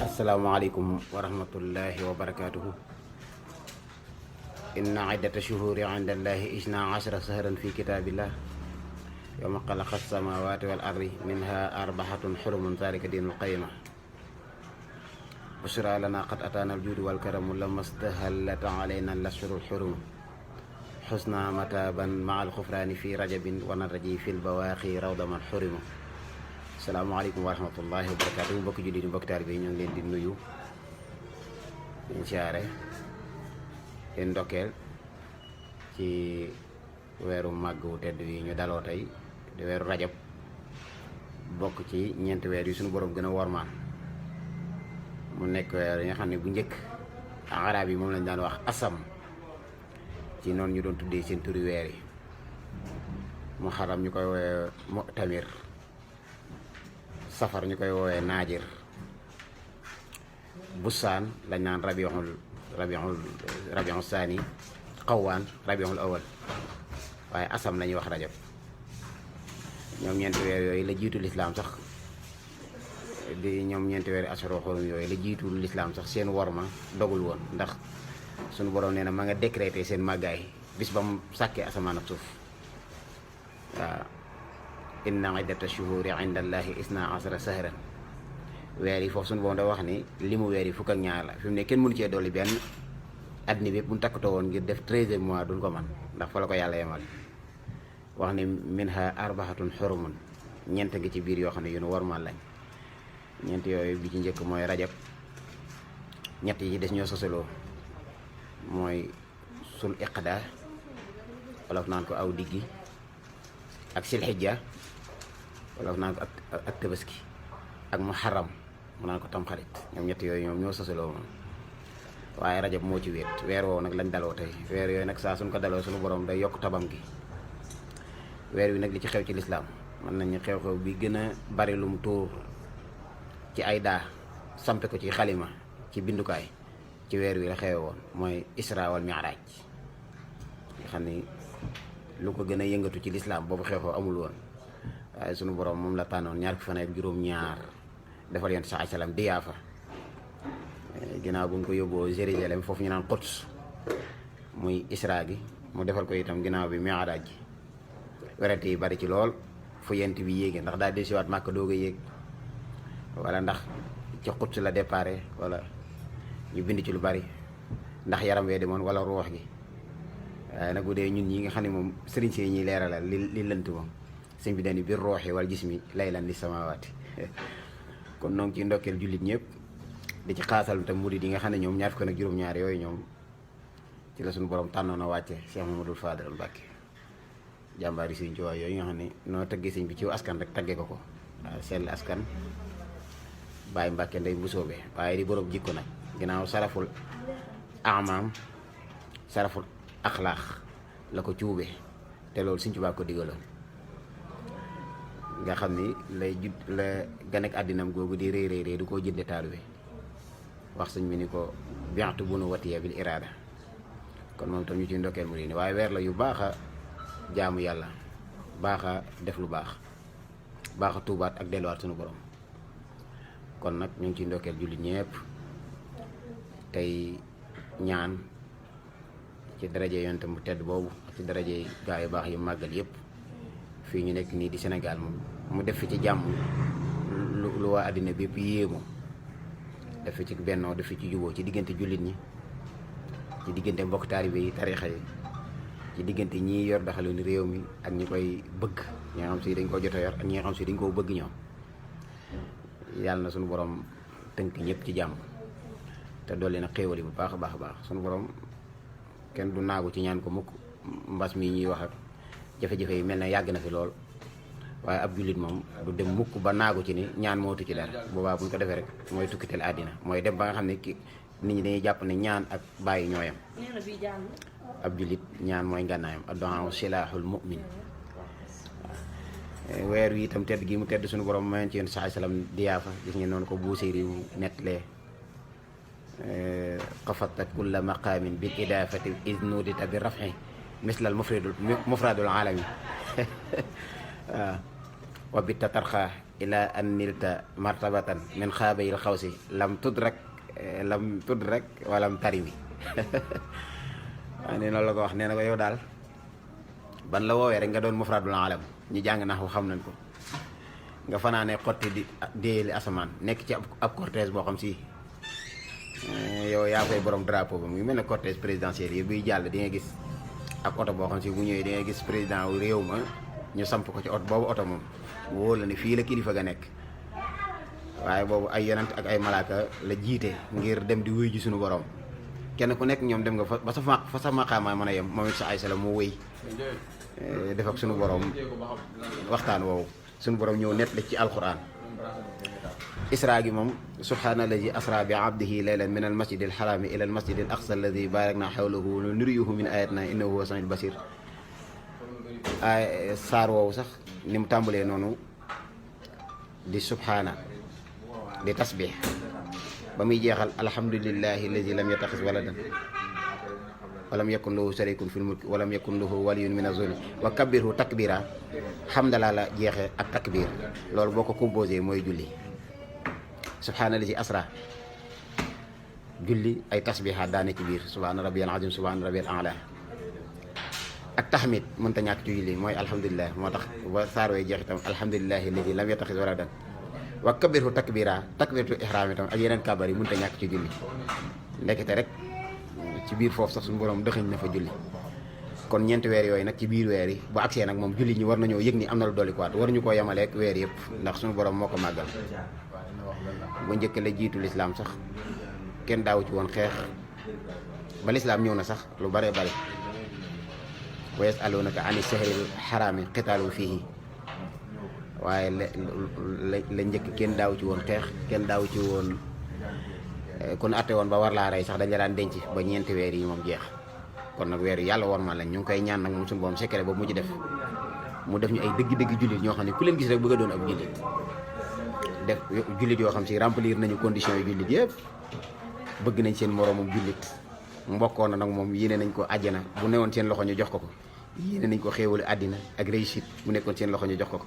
asalaamaaleykum wa rahmatullahi wa barakaatuhu. inna iddata shuhuri inda allahi isna ashara sahran fi kitaabillah yawma xalaqa samawati wal ardi minha arbahatun xurumun zalika diinul qayima bushra lana qad ataana aljuudu wal karamu lama stahallat alayna lashhurul xurum xusna mataban maa alxufraani fi rajabin wa nadraji fi lbawaaqi rawda man xurimu. asalaamaaleykum wa rahmatullahi wa barakaatu. mbokki jullit yi mbokki taalibe yi ñu ngi leen di nuyu leen siyaare leen ndokkeel ci weeru màgg wu tedd wi ñu daloo tey di weeru rajab bokk ci ñeenti weer yi suñu borom gën a wormaan mu nekk weer yi nga xam ne bu njëkk arab yi moom lañ daan wax asam ci noonu ñu doon tuddee seen turi weer yi. muharram ñu koy woowee mu'tamir, safar ñu koy woowee naajir, busaan lañ naan rabiul saani, xawwaan rabiul awal, waaye asam lañuy wax rajab. ñoom ñeenti weer yooyu la jiitu lislaam sax ñoom ñeenti weer asoro xorum yooyu la jiitu lislaam sax seen worma dogul woon, ndax suñu borom nee na ma nga décrété seen màggaay bis ba mu sàkkee asamaan ak suuf. waaw inna iddata shuhuri inda allahi isna asara sahran. weer yi foofu suñu borom da wax ni li mu weer yi fukk ak ñaar la. fi mu ne kenn mënu cee dolli benn. addina bi bu ñu takkatoo woon ngir def 13e mois duñ ko man, ndax fa la ko yàlla yemal. wax ni minha arbahatun xurumun, ñeent ngi ci biir yoo xam ne yu nu warmal lañ. ñeent yooyu bi ci njëkk mooy rajab, ñett yi des ñoo sosaloo mooy sul iqda wolof naan ko aw diggi, ak silxijja wolof naan ko ak tabaski, ak muharram mu naan ko tamxarit. ñoom ñett yooyu ñoom ñoo sosaloo moom, waaye rajab moo ci wéet. weer woowu nag lañ daloo tey. weer yooyu nag saa suñ ko daloo suñu borom day yokk tabam gi. weer wi nag li ci xew ci lislaam mën nañu xew-xew bi gën a bari lu mu tuur ci ay daa sampe ko ci xalima ci bindukaay ci weer wi la xewe woon, mooy isra wal mi'raj. nga xam ni lu ko gën a yëngatu ci lislaam boobu xew-xew amul woon, waaye sunu borom moom la tànnoon ñaar fan ak juróom-ñaar defal yonent sa salaam diyaafa. ginnaaw bu ñu ko yóbboo Jérusalem foofu ñu naan Quds muy isra gi, mu defal ko itam ginnaaw bi mi'raj gi. werante yi bari ci lool fu yent bi yéege, ndax daal desiwaat Màkka doog a yéeg, wala ndax ci Quds la déparé, wala ñu bind ci lu bari ndax yaram wee demoon wala ruux gi. waaye nag bu dee ñun ñi nga xam ne moom sëriñ si ñuy leeralal li lënt moom sëñ bi dañu biir ruuxi wal jismi laylan li samawaati. kon noo ngi ciy ndokkeel jullit ñëpp di ci xaasal tam murid yi nga xam ne ñoom ñaar fukk ak juróom-ñaar yooyu ñoom ci la suñu borom tànnoon a wàcce Cheikh Mamadou Fadal Mbacké, jàmbaari sëñ Tuubaa yooyu nga xam ne noo tëggee sëñ bi ci askan rek tagge ko ko. waaw sell askan bàyyi Mbàkke ndey mbusoobe, waaye di borom jikko nag. ginnaaw saraful amaam saraful axlaax la ko cuube, te loolu sëñ Tuubaa ko digaloon. nga xam ni la ganek àddinam googu di réy réy du koo jënde taalube. wax sëñ bi ni ko bientu bunu watiya bil iraada. kon moom tam ñu ci ndokkeel mu ni waaye weer la yu baax a jaamu yàlla, baax a def lu baax, baax a tuubaat ak delluwaat suñu borom. kon nag ñu ngi ciy ndokkeel jullit ñëpp tey ñaan ci daraje yonent mu tedd boobu, ci daraje gaa yu baax yu màggal yëpp fii ñu nekk nii di Sénégal moom mu def fi ci jàmm lu waa àddina bépp yéemu, def fi ci bennoo, def fi ci juboo ci diggante jullit ñi, ci diggante mbokk taalibe yi tarixa yi, ci diggante ñi yor doxalin réew mi ak ñi koy bëgg, ñi nga xam si dañ ko jot a yor ak ñi nga xam si dañ koo bëgg ñoom. yàlla na suñu borom tënk ñëpp ci jàmm te dolli na xéewali bu baax a baax a baax. suñu borom kenn du naagu ci ñaan ko mukk. mbas mi ñuy wax ak jafe-jafe yi mel na yàgg na fi lool, waaye ab jullit moom du dem mukk ba naagu ci ni ñaan moo tu ci dara. boobaa buñ ko defee rek mooy tukkiteel àddina, mooy dem ba nga xam ne nit ñi dañuy jàpp ne ñaan ak bàyyi ñooyam. ab jullit ñaan mooy ngànnaayam, ad-du'aa silaaxul mu'min. weer wi itam tedd gi mu tedd suñu borom mayoon ci yéen saa salaam diyaafa. gis ngeen noonu ko Buusiri wu nettalee qafatat kulla maqaamin bil idaafati iz nuudita bi raf'i mislal mufradul aalami. waaw wa bitta tarxa ila an nilta martabatan min xaabayil xawsi lam tudrak walam tarimi waaw nee noonu la ko wax nee na ko yow daal ban la woowee rek nga doon mufradul alam ñi jàng nax wu xam nañ ko nga fanaane xotti di déeli asamaan nekk ci ab cortège boo xam si yow yaa koy borom drapeau ba mu ngi mel ne cortège présidentiel yi buy jàll di nga gis ab oto boo xam si bu ñëwee di nga gis président wu réew ma ñu samp ko ci oto boobu oto moom wóor la ne fii la kilifa ga nekk waaye boobu ay yonent ak ay malaaka la jiite ngir dem di wuy ji suñu borom kenn ku nekk ñoom dem nga fa sa maqaama mën a yem moom it sa ay sala mu wëy def ak suñu borom waxtaan woowu suñu borom ñëw net la ci alquran isra gi moom subhaanallazi asra bi abdihi laylan min al masjid al harami ila al masjid al aqsa alladi barakna hawlahu nuriyuhu min ayatina innahu huwa samiul basir ay saar woowu sax ni mu tàmbalee noonu di subhaana di tasbih ba muy jeexal alhamdulillahi alladi lam yattaxis waladan walam yakun lahu sharikun fil mulki walam yakun lahu waliyun min az-zulli wa kabbirhu takbira hamdalaa la jeexee ak takbir loolu boo ko composé mooy julli subhaanallazi asra julli ay tasbihaat daane ci biir subhaana rabbiyal azim subhaana rabbiyal a'la ak tahmid mënta ñàkk ci julli mooy alhamdulilah moo tax ba saar way jeex itam alhamdulilahi alladi lam yattaxis waladan wa kabbirhu takbira takbiratul ihram itam ak yeneen kabar yi mënta ñàkk ci julli ndekete rek ci biir foofu sax suñu borom dëxëñ na fa julli kon ñeenti weer yooyu nag ci biir weer yi bu agsee nag moom julli ñi war nañoo yëg ni am na lu dolli ko waat waruñu koo yemaleeg weer yëpp ndax suñu borom moo ko màggal bu njëkk la jiitu lislaam sax kenn daawu ci woon xeex ba lislaam ñëw na sax lu bare bare wa yasalunaka ani shahril xaraami qitaalun fiihi waaye la njëkk kenn daaw ci woon xeex kenn daaw ci woon kun atte woon ba war laa rey sax dañ la daan denc ba ñeenti weer yi moom jeex kon nag weer yi yàlla war ma lañ ñu ngi koy ñaan nag moom suñu borom secret boobu mu ci def mu def ñu ay dëgg-dëgg jullit ñoo xam ne ku leen gis rek bëgg a doon ab jullit def jullit yoo xam si remplir nañu conditions yu jullit yëpp bëgg nañ seen moroomum jullit mbokkoon na nag moom yéene nañ ko àjjana bu newoon seen loxo ñu jox ko ko yéene nañ ko xéewale àddina ak réussite bu nekkoon seen loxo ñu jox ko ko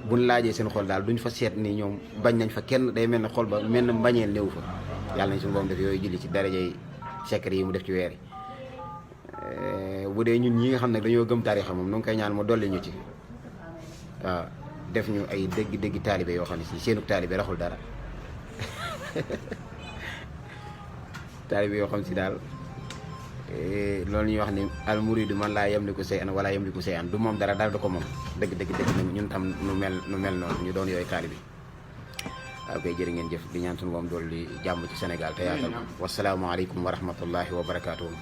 buñ laajee seen xol daal duñ fa seet ni ñoom bañ nañ fa kenn day mel ne xol ba mel na mbañeel néew fa yàlla nañ suñu borom def yooyu julli ci darajay secret yi mu def ci weer yi bu dee ñun ñi nga xam ne dañoo gëm taarixa moom nu ngi koy ñaan mu dolli ñu ci waaw def ñu ay dégg taalibe yoo xam ne si seenug taalibe raxul dara taalibe yoo xam si daal loolu ñuy wax ni al muridu man laa yamliku shay'an wala yamliku shay'an du moom dara du ko moom dëgg nag ñun tam nu mel noonu ñu doon yooyu taalibe waaw koy jërë ngeen jëf di ñaan suñu moom dool di jàmm ci Sénégal te yaatal ko wasalaamualeykum wa rahmatullahi wa barakaatuhu